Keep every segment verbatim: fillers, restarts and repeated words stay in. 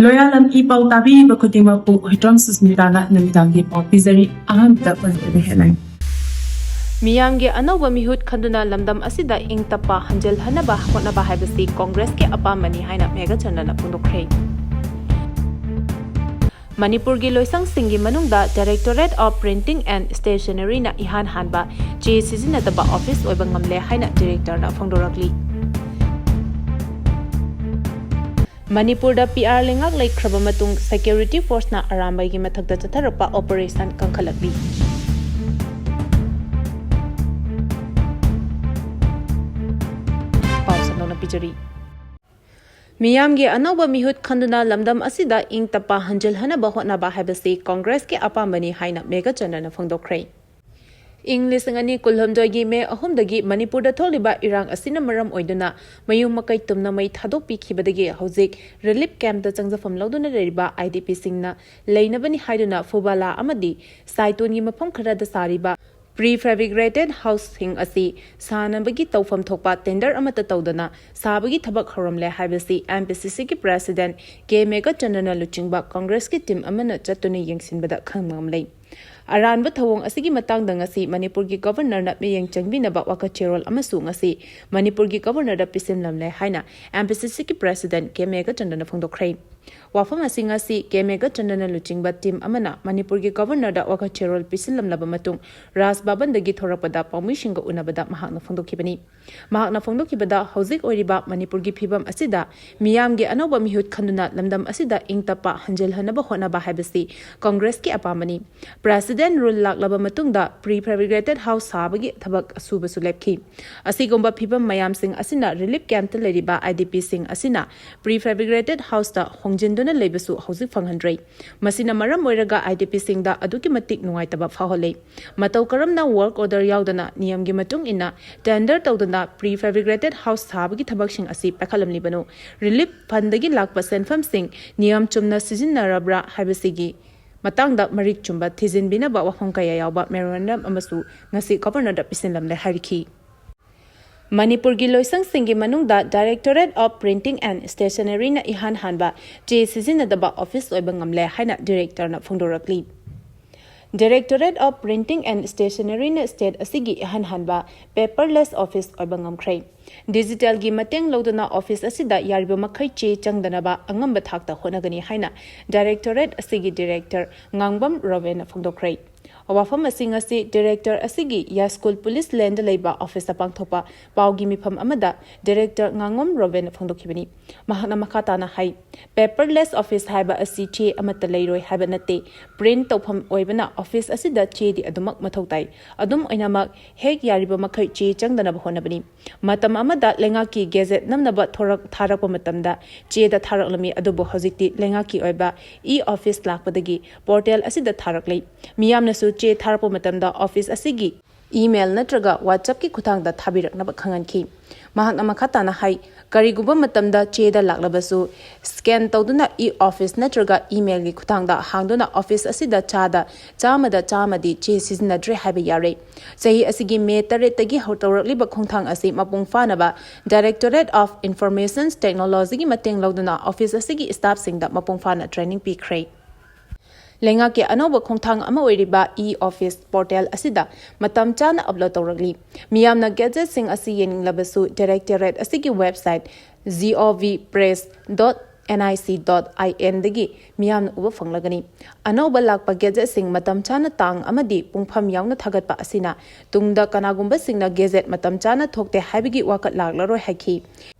ꯂꯣꯌꯥꯂꯝ E ꯄꯥꯎ ꯇꯥꯕꯤꯔꯤꯕ ꯈꯨꯗꯤꯡꯃꯛꯄꯨ ꯍꯨꯏꯗ꯭ꯔꯣꯝ ꯁꯨꯁꯃꯤꯇꯥꯅ ꯅꯨꯃꯤꯗꯥꯡꯒꯤ ꯄꯥꯎ ꯄꯤꯖꯔꯤ꯫ ꯑꯍꯥꯟꯕꯗ ꯄꯟꯖꯕ ꯍꯦꯠꯂꯥꯏꯟ꯫ ꯃꯤꯌꯥꯝꯒꯤ ꯑꯅꯧꯕ ꯃꯤꯍꯨꯠ ꯈꯟꯗꯨꯅ ꯂꯝꯗꯝ ꯑꯁꯤꯗ ꯏꯪ ꯇꯞꯄ ꯍꯟꯖꯤꯜꯍꯟꯅꯕ ꯍꯣꯠꯅꯕ ꯍꯥꯏꯕꯁꯤ ꯀꯣꯡꯒ꯭ꯔꯦꯁꯀꯤ ꯑꯄꯥꯝꯕꯅꯤ ꯍꯥꯏꯅ ꯃꯦꯘꯆꯟꯗ꯭ꯔꯅ ꯐꯣꯡꯗꯣꯛꯈ꯭ꯔꯦ꯫ ꯃꯅꯤꯄꯨꯔꯒꯤ ꯂꯣꯏꯁꯪꯁꯤꯡꯒꯤ ꯃꯅꯨꯡꯗ Directorate of Printing and Stationeryꯅ ꯏꯍꯥꯟ ꯍꯥꯟꯕ ꯆꯦ ꯁꯤꯖꯤꯟꯅꯗꯕ ꯑꯣꯐꯤꯁ ꯑꯣꯏꯕ ꯉꯝꯂꯦ ꯍꯥꯏꯅ ꯗꯤꯔꯦꯛꯇꯔꯅ ꯐꯣꯡꯗꯣꯔꯛꯂꯤ꯫ ꯃꯅꯤꯄꯨꯔꯗ ꯄꯤ ꯑꯥꯔ ꯂꯩꯉꯥꯛ ꯂꯩꯈ꯭ꯔꯕ ꯃꯇꯨꯡ ꯁꯦꯀ꯭ꯌꯨꯔꯤꯇꯤ ꯐꯣꯔꯁꯅ ꯑꯔꯥꯝꯕꯥꯏꯒꯤ ꯃꯊꯛꯇ ꯆꯠꯊꯔꯛꯄ ꯑꯣꯄꯔꯦꯁꯟ ꯀꯟꯈꯠꯂꯛꯂꯤ꯫ ꯄꯥꯎ ꯁꯟꯗꯣꯛꯅ ꯄꯤꯖꯔꯤ꯫ ꯃꯤꯌꯥꯝꯒꯤ ꯑꯅꯧꯕ ꯃꯤꯍꯨꯠ ꯈꯟꯗꯨꯅ ꯂꯝꯗꯝ ꯑꯁꯤꯗ ꯏꯪ ꯇꯞꯄ ꯍꯟꯖꯤꯜꯍꯟꯅꯕ ꯍꯣꯠꯅꯕ ꯍꯥꯏꯕꯁꯤ ꯀꯣꯡꯒ꯭ꯔꯦꯁꯀꯤ ꯑꯄꯥꯝꯕꯅꯤ ꯍꯥꯏꯅ ꯃꯦꯘꯆꯟꯗ꯭ꯔꯅ ꯐꯣꯡꯗꯣꯛꯈ꯭ꯔꯦ꯫ ꯏꯪ ꯂꯤꯁꯤꯡ ꯑꯅꯤ ꯀꯨꯟꯍꯨꯝꯗꯣꯏꯒꯤ ꯃꯦ ꯑꯍꯨꯝꯗꯒꯤ ꯃꯅꯤꯄꯨꯔꯗ ꯊꯣꯛꯂꯤꯕ ꯏꯔꯥꯡ ꯑꯁꯤꯅ ꯃꯔꯝ ꯑꯣꯏꯗꯨꯅ ꯃꯌꯨꯝ ꯃꯀꯩ ꯇꯨꯝꯅ ꯃꯩ ꯊꯥꯗꯣꯛꯄꯤꯈꯤꯕꯗꯒꯤ ꯍꯧꯖꯤꯛ ꯔꯤꯂꯤꯐ ꯀꯦꯝꯞꯇ ꯆꯪꯖꯐꯝ ꯂꯧꯗꯨꯅ ꯂꯩꯔꯤꯕ ꯑꯥꯏ ꯗꯤ ꯄꯤꯁꯤꯡꯅ ꯂꯩꯅꯕꯅꯤ ꯍꯥꯏꯗꯨꯅ ꯐꯨꯕꯥꯂꯥ ꯑꯃꯗꯤ ꯁꯥꯏꯇꯣꯟꯒꯤ ꯃꯐꯝ ꯈꯔꯗ ꯁꯥꯔꯤꯕ ꯄ꯭ꯔꯤ ꯐꯦꯕ꯭ꯔꯤꯀꯦꯇꯦꯗ ꯍꯥꯎꯁꯁꯤꯡ ꯑꯁꯤ ꯁꯥꯅꯕꯒꯤ ꯇꯧꯐꯝ ꯊꯣꯛꯄ ꯇꯦꯟꯗꯔ ꯑꯃꯠꯇ ꯇꯧꯗꯅ ꯁꯥꯕꯒꯤ ꯊꯕꯛ ꯍꯧꯔꯝꯂꯦ ꯍꯥꯏꯕꯁꯤ ꯑꯦꯝ ꯄꯤ ꯁꯤ ꯁꯤꯒꯤ ꯄ꯭ꯔꯦꯁꯤꯗꯦꯟꯠ ꯀꯦ ꯃꯦꯘꯆꯟꯗ꯭ꯔꯅ ꯂꯨꯆꯤꯡꯕ ꯀꯣꯡꯒ꯭ꯔꯦꯁꯀꯤ ꯇꯤꯝ ꯑꯃꯅ ꯆꯠꯇꯨꯅ ꯌꯦꯡꯁꯤꯟꯕꯗ ꯈꯪꯕ ꯉꯝꯂꯦ꯫ ꯑꯔꯥꯟꯕ ꯊꯧꯑꯣꯡ ꯑꯁꯤꯒꯤ ꯃꯇꯥꯡꯗ ꯉꯁꯤ ꯃꯅꯤꯄꯨꯔꯒꯤ ꯒꯕꯔꯅꯔꯅ ꯃꯤꯠꯌꯦꯡ ꯆꯪꯕꯤꯅꯕ ꯋꯥꯀꯠ ꯆꯦꯔꯣꯜ ꯑꯃꯁꯨ ꯉꯁꯤ ꯃꯅꯤꯄꯨꯔꯒꯤ ꯒꯕꯔꯅꯔꯗ ꯄꯤꯁꯤꯟꯂꯝꯂꯦ ꯍꯥꯏꯅ ꯑꯦꯝ ꯄꯤ ꯁꯤ ꯁꯤꯒꯤ ꯄ꯭ꯔꯦꯁꯤꯗꯦꯟꯠ ꯀꯦ ꯃꯦꯘꯆꯟꯗ꯭ꯔꯅ ꯐꯣꯡꯗꯣꯛꯈ꯭ꯔꯦ꯫ ꯋꯥꯐꯝ ꯑꯁꯤ ꯉꯁꯤ ꯀꯦ ꯃꯦꯘꯆꯟꯗ꯭ꯔꯅ ꯂꯨꯆꯤꯡꯕ ꯇꯤꯝ ꯑꯃꯅ ꯃꯅꯤꯄꯨꯔꯒꯤ ꯒꯕꯔꯅꯔꯗ ꯋꯥꯀꯠ ꯆꯦꯔꯣꯜ ꯄꯤꯁꯤꯜꯂꯝꯂꯕ ꯃꯇꯨꯡ ꯔꯥꯖ ꯚꯕꯟꯗꯒꯤ ꯊꯣꯔꯛꯄꯗ ꯄꯥꯎꯃꯤꯁꯤꯡꯒ ꯎꯅꯕꯗ ꯃꯍꯥꯛꯅ ꯐꯣꯡꯗꯣꯛꯈꯤꯕꯅꯤ꯫ ꯃꯍꯥꯛꯅ ꯐꯣꯡꯗꯣꯛꯈꯤꯕꯗ, ꯍꯧꯖꯤꯛ ꯑꯣꯏꯔꯤꯕ ꯃꯅꯤꯄꯨꯔꯒꯤ ꯐꯤꯕꯝ ꯑꯁꯤꯗ ꯃꯤꯌꯥꯝꯒꯤ ꯑꯅꯧꯕ ꯃꯤꯍꯨꯠ ꯈꯟꯗꯨꯅ ꯂꯝꯗꯝ ꯑꯁꯤꯗ ꯏꯪ ꯇꯞꯄ ꯍꯟꯖꯤꯜꯍꯟꯅꯕ ꯍꯣꯠꯅꯕ ꯍꯥꯏꯕꯁꯤ ꯀꯣꯡꯒ꯭ꯔꯦꯁꯀꯤ ꯑꯄꯥꯝꯕꯅꯤ꯫ ꯄ꯭ꯔꯦꯁꯤꯗꯦꯟꯠ ꯔꯨꯜ ꯂꯥꯛꯂꯕ ꯃꯇꯨꯡꯗ ꯄ꯭ꯔꯤ ꯐꯦꯕ꯭ꯔꯤꯀꯦꯇꯦꯗ ꯍꯥꯎꯁ ꯁꯥꯕꯒꯤ ꯊꯕꯛ ꯑꯁꯨꯕꯁꯨ ꯂꯦꯞꯈꯤ꯫ ꯑꯁꯤꯒꯨꯝꯕ ꯐꯤꯕꯝ ꯃꯌꯥꯝꯁꯤꯡ ꯑꯁꯤꯅ ꯔꯤꯂꯤꯐ ꯀꯦꯝꯞꯇ ꯂꯩꯔꯤꯕ ꯑꯥꯏ ꯗꯤ ꯄꯤꯁꯤꯡ ꯑꯁꯤꯅ ꯄ꯭ꯔꯤ ꯐꯦꯕ꯭ꯔꯤꯀꯦꯇꯦꯗ ꯍꯥꯎꯁꯇ ꯍꯣꯡꯖꯤꯟꯗꯨꯅ ꯂꯩꯕꯁꯨ ꯍꯧꯖꯤꯛ ꯐꯪꯍꯟꯗ꯭ꯔꯦ꯫ ꯃꯁꯤꯅ ꯃꯔꯝ ꯑꯣꯏꯔꯒ ꯑꯥꯏ ꯗꯤ ꯄꯤꯁꯤꯡꯗ ꯑꯗꯨꯛꯀꯤ ꯃꯇꯤꯛ ꯅꯨꯡꯉꯥꯏꯇꯕ ꯐꯥꯎꯍꯜꯂꯦ꯫ ꯃꯇꯧ ꯀꯔꯝꯅ ꯋꯥꯔꯛ ꯑꯣꯔꯗꯔ ꯌꯥꯎꯗꯅ ꯅꯤꯌꯝꯒꯤ ꯃꯇꯨꯡ ꯏꯟꯅ ꯇꯦꯟꯗꯔ ꯇꯧꯗꯅ ꯄ꯭ꯔꯤ ꯐꯦꯕ꯭ꯔꯤꯀꯦꯇꯦꯗ ꯍꯥꯎꯁ ꯁꯥꯕꯒꯤ ꯊꯕꯛꯁꯤꯡ ꯑꯁꯤ ꯄꯥꯏꯈꯠꯂꯝꯂꯤꯕꯅꯣ? ꯔꯤꯂꯤꯐ ꯐꯟꯗꯒꯤ ꯂꯥꯛꯄ ꯁꯦꯟꯐꯝꯁꯤꯡ ꯅꯤꯌꯝ ꯆꯨꯝꯅ ꯁꯤꯖꯤꯟꯅꯔꯕ꯭ꯔꯥ ꯍꯥꯏꯕꯁꯤꯒꯤ ꯃꯇꯥꯡꯗ ꯃꯔꯤꯛ ꯆꯨꯝꯕ ꯊꯤꯖꯤꯟꯕꯤꯅꯕ ꯋꯥꯐꯝ ꯀꯌꯥ ꯌꯥꯎꯕ ꯃꯦꯃꯣꯔꯦꯟꯗꯝ ꯑꯃꯁꯨ ꯉꯁꯤ ꯒꯕꯔꯅꯔꯗ ꯄꯤꯁꯤꯟꯂꯝꯂꯦ ꯍꯥꯏꯔꯤꯈꯤ꯫ ꯃꯅꯤꯄꯨꯔꯒꯤ ꯂꯣꯏꯁꯪꯁꯤꯡꯒꯤ ꯃꯅꯨꯡꯗ Directorate of Printing and Stationeryꯅ ꯏꯍꯥꯟ ꯍꯥꯟꯕ ꯆꯦ ꯁꯤꯖꯤꯟꯅꯗꯕ ꯑꯣꯐꯤꯁ ꯑꯣꯏꯕ ꯉꯝꯂꯦ ꯍꯥꯏꯅ ꯗꯤꯔꯦꯛꯇꯔꯅ ꯐꯣꯡꯗꯣꯔꯛꯂꯤ꯫ Directorate of Printing and Stationeryꯅ state ꯑꯁꯤꯒꯤ ꯏꯍꯥꯟ ꯍꯥꯟꯕ paperless office ꯑꯣꯏꯕ ꯉꯝꯈ꯭ꯔꯦ꯫ ꯗꯤꯖꯤꯇꯦꯜꯒꯤ ꯃꯇꯦꯡ ꯂꯧꯗꯨꯅ ꯑꯣꯐꯤꯁ ꯑꯁꯤꯗ ꯌꯥꯔꯤꯕ ꯃꯈꯩ ꯆꯦ ꯆꯪꯗꯅꯕ ꯑꯉꯝꯕ ꯊꯥꯛꯇ ꯍꯣꯠꯅꯒꯅꯤ ꯍꯥꯏꯅ ꯗꯥꯏꯔꯦꯛꯇꯣꯔꯦꯠ ꯑꯁꯤꯒꯤ ꯗꯤꯔꯦꯛꯇꯔ ꯉꯥꯡꯕꯝ ꯔꯣꯕꯦꯟꯅ ꯐꯣꯡꯗꯣꯛꯈ꯭ꯔꯦ꯫ ꯋꯥꯐꯝ ꯑꯁꯤ ꯉꯁꯤ ꯗꯤꯔꯦꯛꯇꯔ ꯑꯁꯤꯒꯤ ꯌꯥꯏꯁ꯭ꯀꯨꯜ ꯄꯨꯂꯤꯁ ꯂꯦꯟꯗ ꯂꯩꯕ ꯑꯣꯐꯤꯁꯇ ꯄꯥꯡꯊꯣꯛꯄ ꯄꯥꯎꯒꯤ ꯃꯤꯐꯝ ꯑꯃꯗ ꯗꯤꯔꯦꯛꯇꯔ ꯉꯥꯡꯕꯝ ꯔꯣꯕꯦꯟꯅ ꯐꯣꯡꯗꯣꯛꯈꯤꯕꯅꯤ꯫ ꯃꯍꯥꯛꯅ ꯃꯈꯥ ꯇꯥꯅ ꯍꯥꯏ, paperless office ꯍꯥꯏꯕ ꯑꯁꯤ ꯆꯦ ꯑꯃꯠꯇ ꯂꯩꯔꯣꯏ ꯍꯥꯏꯕ ꯅꯠꯇꯦ꯫ Print ꯇꯧꯐꯝ ꯑꯣꯏꯕꯅ ꯑꯣꯐꯤꯁ ꯑꯁꯤꯗ ꯆꯦꯗꯤ ꯑꯗꯨꯃꯛ ꯃꯊꯧ ꯇꯥꯏ꯫ ꯑꯗꯨꯝ ꯑꯣꯏꯅꯃꯛ, ꯍꯦꯛ ꯌꯥꯔꯤꯕ ꯃꯈꯩ ꯆꯦ ꯆꯪꯗꯅꯕ ꯍꯣꯠꯅꯕꯅꯤ꯫ ꯃꯇꯝ ꯑꯃꯗ ꯂꯩꯉꯥꯛꯀꯤ ꯒꯦꯖꯦꯠ ꯅꯝꯅꯕ ꯊꯣꯔꯛ-, ꯊꯥꯔꯛꯄ ꯃꯇꯝꯗ ꯆꯦꯗ ꯊꯥꯔꯛꯂꯝꯃꯤ, ꯑꯗꯨꯕꯨ ꯍꯧꯖꯤꯛꯇꯤ ꯂꯩꯉꯥꯛꯀꯤ ꯑꯣꯏꯕ e-office ꯂꯥꯛꯄꯗꯒꯤ ꯄꯣꯔꯇꯦꯜ ꯑꯁꯤꯗ ꯊꯥꯔꯛꯂꯦ꯫ ꯃꯤꯌꯥꯝꯅꯁꯨ ꯆꯦ ꯊꯥꯔꯛꯄ ꯃꯇꯝꯗ ꯑꯣꯐꯤꯁ ꯑꯁꯤꯒꯤ email ꯅꯠꯇ꯭ꯔꯒ WhatsAppꯀꯤ ꯈꯨꯠꯊꯥꯡꯗ ꯊꯥꯕꯤꯔꯛꯅꯕ ꯈꯪꯍꯟꯈꯤ꯫ ꯃꯍꯥꯛꯅ ꯃꯈꯥ ꯇꯥꯅ ꯍꯥꯏ, ꯀꯔꯤꯒꯨꯝꯕ ꯃꯇꯝꯗ ꯆꯦꯗ ꯂꯥꯛꯂꯕꯁꯨ, scan ꯇꯧꯗꯨꯅ e-office ꯅꯠꯇ꯭ꯔꯒ emailꯒꯤ ꯈꯨꯠꯊꯥꯡꯗ ꯍꯥꯡꯗꯨꯅ ꯑꯣꯐꯤꯁ ꯑꯁꯤꯗ ꯆꯥꯗ ꯆꯥꯝꯃꯗ ꯆꯥꯝꯃꯗꯤ ꯆꯦ ꯁꯤꯖꯤꯟꯅꯗ꯭ꯔꯦ ꯍꯥꯏꯕ ꯌꯥꯔꯦ꯫ ꯆꯍꯤ ꯑꯁꯤꯒꯤ ꯃꯦ ꯇꯔꯦꯠꯇꯒꯤ ꯍꯧ-, ꯇꯧꯔꯛꯂꯤꯕ ꯈꯣꯡꯊꯥꯡ ꯑꯁꯤ ꯃꯄꯨꯡ ꯐꯥꯅꯕ Directorate of Information Technologyꯒꯤ ꯃꯇꯦꯡ ꯂꯧꯗꯨꯅ ꯑꯣꯐꯤꯁ ꯑꯁꯤꯒꯤ staffꯁꯤꯡꯗ ꯃꯄꯨꯡ ꯐꯥꯅ training ꯄꯤꯈ꯭ꯔꯦ꯫ ꯂꯩꯉꯥꯛꯀꯤ ꯑꯅꯧꯕ ꯈꯣꯡꯊꯥꯡ ꯑꯃ ꯑꯣꯏꯔꯤꯕ e-office ꯄꯣꯔꯇꯦꯜ ꯑꯁꯤꯗ ꯃꯇꯝ ꯆꯥꯅ upload ꯇꯧꯔꯛꯂꯤ꯫ ꯃꯤꯌꯥꯝꯅ ꯒꯦꯖꯦꯠꯁꯤꯡ ꯑꯁꯤ ꯌꯦꯡꯅꯤꯡꯂꯕꯁꯨ, ꯗꯥꯏꯔꯦꯛꯇꯣꯔꯦꯠ ꯑꯁꯤꯒꯤ website govpress dot nic dot inꯗꯒꯤ ꯃꯤꯌꯥꯝꯅ ꯎꯕ ꯐꯪꯂꯒꯅꯤ꯫ ꯑꯅꯧꯕ ꯂꯥꯛꯄ ꯒꯦꯖꯦꯠꯁꯤꯡ ꯃꯇꯝ ꯆꯥꯅ ꯇꯥꯡ ꯑꯃꯗꯤ ꯄꯨꯡꯐꯝ ꯌꯥꯎꯅ ꯊꯥꯒꯠꯄ ꯑꯁꯤꯅ ꯇꯨꯡꯗ ꯀꯅꯥꯒꯨꯝꯕꯁꯤꯡꯅ ꯒꯦꯖꯦꯠ ꯃꯇꯝ ꯆꯥꯅ ꯊꯣꯛꯇꯦ ꯍꯥꯏꯕꯒꯤ ꯋꯥꯀꯠ ꯂꯥꯛꯂꯔꯣꯏ ꯍꯥꯏꯈꯤ꯫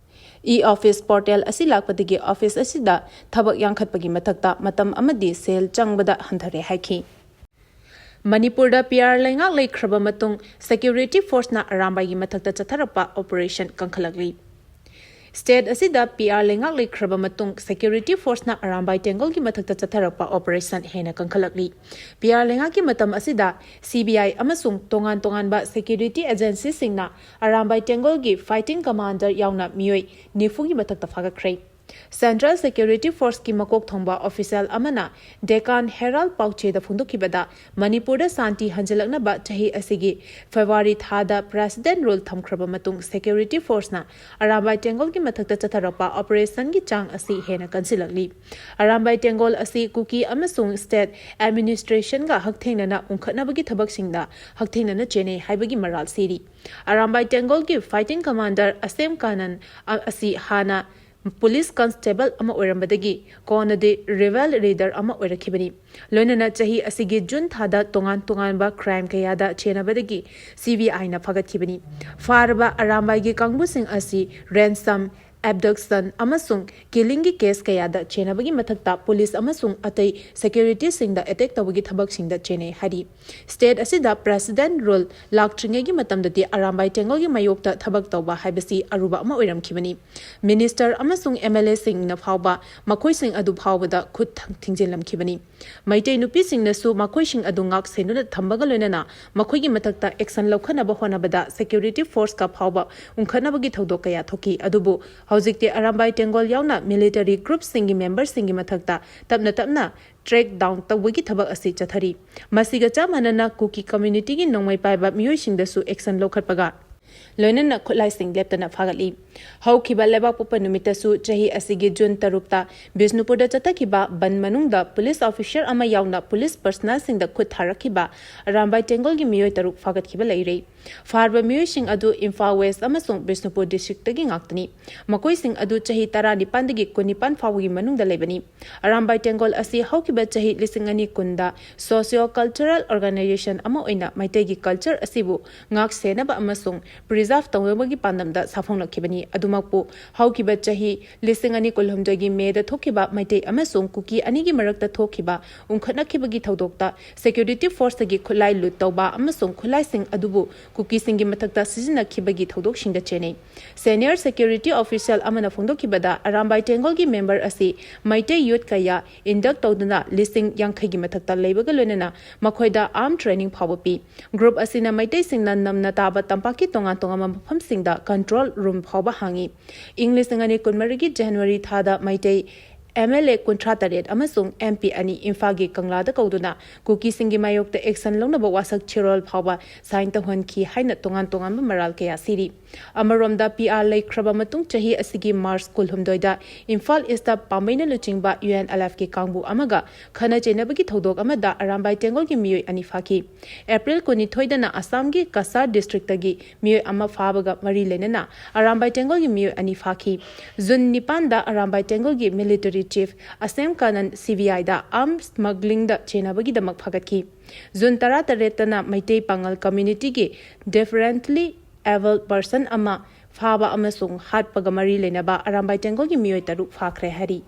E-office ꯄꯣꯔꯇꯦꯜ ꯑꯁꯤ ꯂꯥꯛꯄꯗꯒꯤ ꯑꯣꯐꯤꯁ ꯑꯁꯤꯗ ꯊꯕꯛ ꯌꯥꯡꯈꯠꯄꯒꯤ ꯃꯊꯛꯇ ꯃꯇꯝ ꯑꯃꯗꯤ ꯁꯦꯜ ꯆꯪꯕꯗ ꯍꯟꯊꯔꯦ ꯍꯥꯏꯈꯤ꯫ ꯃꯅꯤꯄꯨꯔꯗ ꯄꯤ ꯑꯥꯔ ꯂꯩꯉꯥꯛ ꯂꯩꯈ꯭ꯔꯕ ꯃꯇꯨꯡ security forceꯅ ꯑꯔꯥꯝꯕꯥꯏꯒꯤ ꯃꯊꯛꯇ ꯆꯠꯊꯔꯛꯄ operation ꯀꯟꯈꯠꯂꯛꯂꯤ꯫ State ꯑꯁꯤꯗ ꯄꯤ ꯑꯥꯔ ꯂꯩꯉꯥꯛ ꯂꯩꯈ꯭ꯔꯕ ꯃꯇꯨꯡ security forceꯅ ꯑꯔꯥꯝꯕꯥꯏ ꯇꯦꯡꯒꯣꯜꯒꯤ ꯃꯊꯛꯇ ꯆꯠꯊꯔꯛꯄ operation ꯍꯦꯟꯅ ꯀꯟꯈꯠꯂꯛꯂꯤ꯫ ꯄꯤ ꯑꯥꯔ ꯂꯩꯉꯥꯛꯀꯤ ꯃꯇꯝ ꯑꯁꯤꯗ ꯁꯤ ꯕꯤ ꯑꯥꯏ ꯑꯃꯁꯨꯡ ꯇꯣꯉꯥꯟ ꯇꯣꯉꯥꯟꯕ security agencyꯁꯤꯡꯅ ꯑꯔꯥꯝꯕꯥꯏ ꯇꯦꯡꯒꯣꯜꯒꯤ fighting commander ꯌꯥꯎꯅ ꯃꯤꯑꯣꯏ ꯅꯤꯐꯨꯒꯤ ꯃꯊꯛꯇ ꯐꯥꯒꯠꯈ꯭ꯔꯦ꯫ Central Security Forceꯀꯤ ꯃꯀꯣꯛ ꯊꯣꯡꯕ official ꯑꯃꯅ Deccan Herald ꯄꯥꯎꯆꯦꯗ ꯐꯣꯡꯗꯣꯛꯈꯤꯕꯗ, ꯃꯅꯤꯄꯨꯔꯗ ꯁꯥꯟꯇꯤ ꯍꯟꯖꯤꯜꯂꯛꯅꯕ ꯆꯍꯤ ꯑꯁꯤꯒꯤ February ꯊꯥꯗ President Rule ꯊꯝꯈ꯭ꯔꯕ ꯃꯇꯨꯡ Security Forceꯅ ꯑꯔꯥꯝꯕꯥꯏ ꯇꯦꯡꯒꯣꯜꯒꯤ ꯃꯊꯛꯇ ꯆꯠꯊꯔꯛꯄ operationꯒꯤ ꯆꯥꯡ ꯑꯁꯤ ꯍꯦꯟꯅ ꯀꯟꯁꯤꯜꯂꯛꯂꯤ꯫ ꯑꯔꯥꯝꯕꯥꯏ ꯇꯦꯡꯒꯣꯜ ꯑꯁꯤ ꯀꯨꯀꯤ ꯑꯃꯁꯨꯡ state administrationꯒ ꯍꯛꯊꯦꯡꯅꯅ ꯎꯪꯈꯠꯅꯕꯒꯤ ꯊꯕꯛꯁꯤꯡꯗ ꯍꯛꯊꯦꯡꯅꯅ ꯆꯦꯟꯅꯩ ꯍꯥꯏꯕꯒꯤ ꯃꯔꯥꯜ ꯁꯤꯔꯤ꯫ ꯑꯔꯥꯝꯕꯥꯏ ꯇꯦꯡꯒꯣꯜꯒꯤ fighting commander ꯑꯁꯦꯝ ꯀꯥꯅꯟ ꯑ-, ꯑꯁꯤ ꯍꯥꯟꯅ police constable ꯑꯃ ꯑꯣꯏꯔꯝꯕꯗꯒꯤ ꯀꯣꯟꯅꯗꯤ rebel leader ꯑꯃ ꯑꯣꯏꯔꯛꯈꯤꯕꯅꯤ꯫ ꯂꯣꯏꯅꯅ ꯆꯍꯤ ꯑꯁꯤꯒꯤ June ꯊꯥꯗ ꯇꯣꯉꯥꯟ ꯇꯣꯉꯥꯟꯕ crime ꯀꯌꯥꯗ ꯆꯦꯟꯅꯕꯗꯒꯤ CBIꯅ ꯐꯥꯒꯠꯈꯤꯕꯅꯤ꯫ ꯐꯥꯔꯕ ꯑꯔꯥꯝꯕꯥꯏꯒꯤ ꯀꯥꯡꯕꯨꯁꯤꯡ ꯑꯁꯤ ransom, abduction ꯑꯃꯁꯨꯡ killingꯒꯤ case ꯀꯌꯥꯗ ꯆꯦꯟꯅꯕꯒꯤ ꯃꯊꯛꯇ police ꯑꯃꯁꯨꯡ ꯑꯇꯩ securityꯁꯤꯡꯗ attack ꯇꯧꯕꯒꯤ ꯊꯕꯛꯁꯤꯡꯗ ꯆꯦꯟꯅꯩ ꯍꯥꯏꯔꯤ꯫ State ꯑꯁꯤꯗ President Rule ꯂꯥꯛꯇ꯭ꯔꯤꯉꯩꯒꯤ ꯃꯇꯝꯗꯗꯤ ꯑꯔꯥꯝꯕꯥꯏ ꯇꯦꯡꯒꯣꯜꯒꯤ ꯃꯥꯌꯣꯛꯇ ꯊꯕꯛ ꯇꯧꯕ ꯍꯥꯏꯕꯁꯤ ꯑꯔꯨꯕ ꯑꯃ ꯑꯣꯏꯔꯝꯈꯤꯕꯅꯤ꯫ Minister ꯑꯃꯁꯨꯡ MLAꯁꯤꯡꯅ ꯐꯥꯎꯕ ꯃꯈꯣꯏꯁꯤꯡ ꯑꯗꯨ ꯐꯥꯎꯕꯗ ꯈꯨꯠ ꯊꯤꯡꯖꯤꯜꯂꯝꯈꯤꯕꯅꯤ꯫ ꯃꯩꯇꯩ ꯅꯨꯄꯤꯁꯤꯡꯅꯁꯨ ꯃꯈꯣꯏꯁꯤꯡ ꯑꯗꯨ ꯉꯥꯛ ꯁꯦꯟꯗꯨꯅ ꯊꯝꯕꯒ ꯂꯣꯏꯅꯅ ꯃꯈꯣꯏꯒꯤ ꯃꯊꯛꯇ action ꯂꯧꯈꯠꯅꯕ ꯍꯣꯠꯅꯕꯗ security forceꯀ ꯐꯥꯎꯕ ꯎꯪꯈꯠꯅꯕꯒꯤ ꯊꯧꯗꯣꯛ ꯀꯌꯥ ꯊꯣꯛꯈꯤ꯫ ꯑꯗꯨꯕꯨ ꯍꯧꯖꯤꯛꯇꯤ ꯑꯔꯥꯝꯕꯥꯏ ꯇꯦꯡꯒꯣꯜ ꯌꯥꯎꯅ military groupꯁꯤꯡꯒꯤ memberꯁꯤꯡꯒꯤ ꯃꯊꯛꯇ ꯇꯞꯅ ꯇꯞꯅ track down ꯇꯧꯕꯒꯤ ꯊꯕꯛ ꯑꯁꯤ ꯆꯠꯊꯔꯤ꯫ ꯃꯁꯤꯒ ꯆꯞ ꯃꯥꯟꯅꯅ ꯀꯨꯀꯤ communityꯒꯤ ꯅꯣꯡꯃꯩ ꯄꯥꯏꯕ ꯃꯤꯑꯣꯏꯁꯤꯡꯗꯁꯨ action ꯂꯧꯈꯠꯄꯒ ꯂꯣꯏꯅꯅ ꯈꯨꯠꯂꯥꯏꯁꯤꯡ ꯂꯦꯞꯇꯅ ꯐꯥꯒꯠꯂꯤ꯫ ꯍꯧꯈꯤꯕ ꯂꯩꯕꯥꯛꯄꯣꯛꯄ ꯅꯨꯃꯤꯠꯇꯁꯨ ꯆꯍꯤ ꯑꯁꯤꯒꯤ June ꯇꯔꯨꯛꯇ ꯕꯤꯁꯅꯨꯄꯨꯔꯗ ꯆꯠꯊꯈꯤꯕ ꯕꯟ ꯃꯅꯨꯡꯗ police officer ꯑꯃ ꯌꯥꯎꯅ police personnelꯁꯤꯡꯗ ꯈꯨꯠ ꯊꯥꯔꯛꯈꯤꯕ ꯑꯔꯥꯝꯕꯥꯏ ꯇꯦꯡꯒꯣꯜꯒꯤ ꯃꯤꯑꯣꯏ ꯇꯔꯨꯛ ꯐꯥꯒꯠꯈꯤꯕ ꯂꯩꯔꯤ꯫ ꯐꯥꯔꯕ ꯃꯤꯑꯣꯏꯁꯤꯡ ꯑꯗꯨ ꯏꯝꯐꯥꯜ West ꯑꯃꯁꯨꯡ ꯕꯤꯁꯅꯨꯄꯨꯔ districtꯇꯒꯤ ꯉꯥꯛꯇꯅꯤ꯫ ꯃꯈꯣꯏꯁꯤꯡ ꯑꯗꯨ ꯆꯍꯤ ꯇꯔꯥꯅꯤꯄꯥꯟꯗꯒꯤ ꯀꯨꯟꯅꯤꯄꯥꯟ ꯐꯥꯎꯕꯒꯤ ꯃꯅꯨꯡꯗ ꯂꯩꯕꯅꯤ꯫ ꯑꯔꯥꯝꯕꯥꯏ ꯇꯦꯡꯒꯣꯜ ꯑꯁꯤ ꯍꯧꯈꯤꯕ ꯆꯍꯤ ꯂꯤꯁꯤꯡ ꯑꯅꯤ ꯀꯨꯟꯗ socio cultural organization ꯑꯃ ꯑꯣꯏꯅ ꯃꯩꯇꯩꯒꯤ culture ꯑꯁꯤꯕꯨ ꯉꯥꯛ ꯁꯦꯟꯅꯕ ꯑꯃꯁꯨꯡ preserve ꯇꯧꯅꯕꯒꯤ ꯄꯥꯟꯗꯝꯗ ꯁꯥꯐꯣꯡꯂꯛꯈꯤꯕꯅꯤ꯫ ꯑꯗꯨꯃꯛꯄꯨ ꯍꯧꯈꯤꯕ ꯆꯍꯤ ꯂꯤꯁꯤꯡ ꯑꯅꯤ ꯀꯨꯟꯍꯨꯝꯗꯣꯏꯒꯤ Mayꯗ ꯊꯣꯛꯈꯤꯕ ꯃꯩꯇꯩ ꯑꯃꯁꯨꯡ ꯀꯨꯀꯤ ꯑꯅꯤꯒꯤ ꯃꯔꯛꯇ ꯊꯣꯛꯈꯤꯕ ꯎꯪꯈꯠꯅꯈꯤꯕꯒꯤ ꯊꯧꯗꯣꯛꯇ security forceꯇꯒꯤ ꯈꯨꯠꯂꯥꯏ loot ꯇꯧꯕ ꯑꯃꯁꯨꯡ ꯈꯨꯠꯂꯥꯏꯁꯤꯡ ꯑꯗꯨꯕꯨ ꯀꯨꯀꯤꯁꯤꯡꯒꯤ ꯃꯊꯛꯇ ꯁꯤꯖꯤꯟꯅꯈꯤꯕꯒꯤ ꯊꯧꯗꯣꯛꯁꯤꯡꯗ ꯆꯦꯟꯅꯩ꯫ Senior security official ꯑꯃꯅ ꯐꯣꯡꯗꯣꯛꯈꯤꯕꯗ ꯑꯔꯥꯝꯕꯥꯏ ꯇꯦꯡꯒꯣꯜꯒꯤ member ꯑꯁꯤ ꯃꯩꯇꯩ youth ꯀꯌꯥ induct ꯇꯧꯗꯨꯅ ꯂꯤꯁꯤꯡ ꯌꯥꯡꯈꯩꯒꯤ ꯃꯊꯛꯇ ꯂꯩꯕꯒ ꯂꯣꯏꯅꯅ ꯃꯈꯣꯏꯗ arm training ꯐꯥꯎꯕ ꯄꯤ꯫ Group ꯑꯁꯤꯅ ꯃꯩꯇꯩꯁꯤꯡꯅ ꯅꯝꯅ ꯇꯥꯕ ꯇꯝꯄꯥꯛꯀꯤ ꯇꯣꯉꯥꯟ ꯇꯣꯉꯥꯟꯕ ꯃꯐꯝꯁꯤꯡꯗ control room ꯐꯥꯎꯕ ꯍꯥꯡꯏ꯫ ꯏꯪ ꯂꯤꯁꯤꯡ ꯑꯅꯤ ꯀꯨꯟꯃꯔꯤꯒꯤ January ꯊꯥꯗ ꯃꯩꯇꯩ MLA ꯀꯨꯟꯊ꯭ꯔꯥ ꯇꯔꯦꯠ ꯑꯃꯁꯨꯡ MP ꯑꯅꯤ ꯏꯝꯐꯥꯜꯒꯤ ꯀꯪꯂꯥꯗ ꯀꯧꯗꯨꯅ ꯀꯨꯀꯤꯁꯤꯡꯒꯤ ꯃꯥꯌꯣꯛꯇ action ꯂꯧꯅꯕ ꯋꯥꯁꯛ ꯆꯦꯔꯣꯜ ꯐꯥꯎꯕ sign ꯇꯧꯍꯟꯈꯤ ꯍꯥꯏꯅ ꯇꯣꯉꯥꯟ ꯇꯣꯉꯥꯟꯕ ꯃꯔꯥꯜ ꯀꯌꯥ ꯁꯤꯔꯤ꯫ ꯑꯃꯔꯣꯝꯗ, PR ꯂꯩꯈ꯭ꯔꯕ ꯃꯇꯨꯡ ꯆꯍꯤ ꯑꯁꯤꯒꯤ March ꯀꯨꯟꯍꯨꯝꯗꯣꯏꯗ ꯏꯝꯐꯥꯜ East ꯇ ꯄꯥꯝꯕꯩꯅ ꯂꯨꯆꯤꯡꯕ UNLF ꯀꯤ ꯀꯥꯡꯕꯨ ꯑꯃꯒ ꯈꯠꯅ ꯆꯩꯅꯕꯒꯤ ꯊꯧꯗꯣꯛ ꯑꯃꯗ ꯑꯔꯥꯝꯕꯥꯏ ꯇꯦꯡꯒꯣꯜꯒꯤ ꯃꯤꯑꯣꯏ ꯑꯅꯤ ꯐꯥꯈꯤ꯫ April ꯀꯨꯟꯅꯤꯊꯣꯏꯗꯅ ꯑꯁꯥꯝꯒꯤ ꯀꯁꯥꯔ district ꯇꯒꯤ ꯃꯤꯑꯣꯏ ꯑꯃ ꯐꯥꯕꯒ ꯃꯔꯤ ꯂꯩꯅꯅ ꯑꯔꯥꯝꯕꯥꯏ ꯇꯦꯡꯒꯣꯜꯒꯤ ꯃꯤꯑꯣꯏ ꯑꯅꯤ ꯐꯥꯈꯤ꯫ June ꯅꯤꯄꯥꯟꯗ Arambai ꯇꯦꯡꯒꯣꯜꯒꯤ military chief ꯑꯁꯦꯝ Kanan CBI ꯗ arms smuggling ꯗ ꯆꯦꯟꯅꯕꯒꯤꯗꯃꯛ ꯐꯥꯒꯠꯈꯤ꯫ June ꯇꯔꯥꯇꯔꯦꯠꯇꯅ ꯃꯩꯇꯩ ꯄꯥꯉꯜ community ꯒꯤ differently abled person ꯑꯃ ꯐꯥꯕ ꯑꯃꯁꯨꯡ ꯍꯥꯠꯄꯒ ꯃꯔꯤ ꯂꯩꯅꯕ ꯑꯔꯥꯝꯕꯥꯏ ꯇꯦꯡꯒꯣꯜꯒꯤ ꯃꯤꯑꯣꯏ ꯇꯔꯨꯛ ꯐꯥꯈ꯭ꯔꯦ ꯍꯥꯏꯔꯤ꯫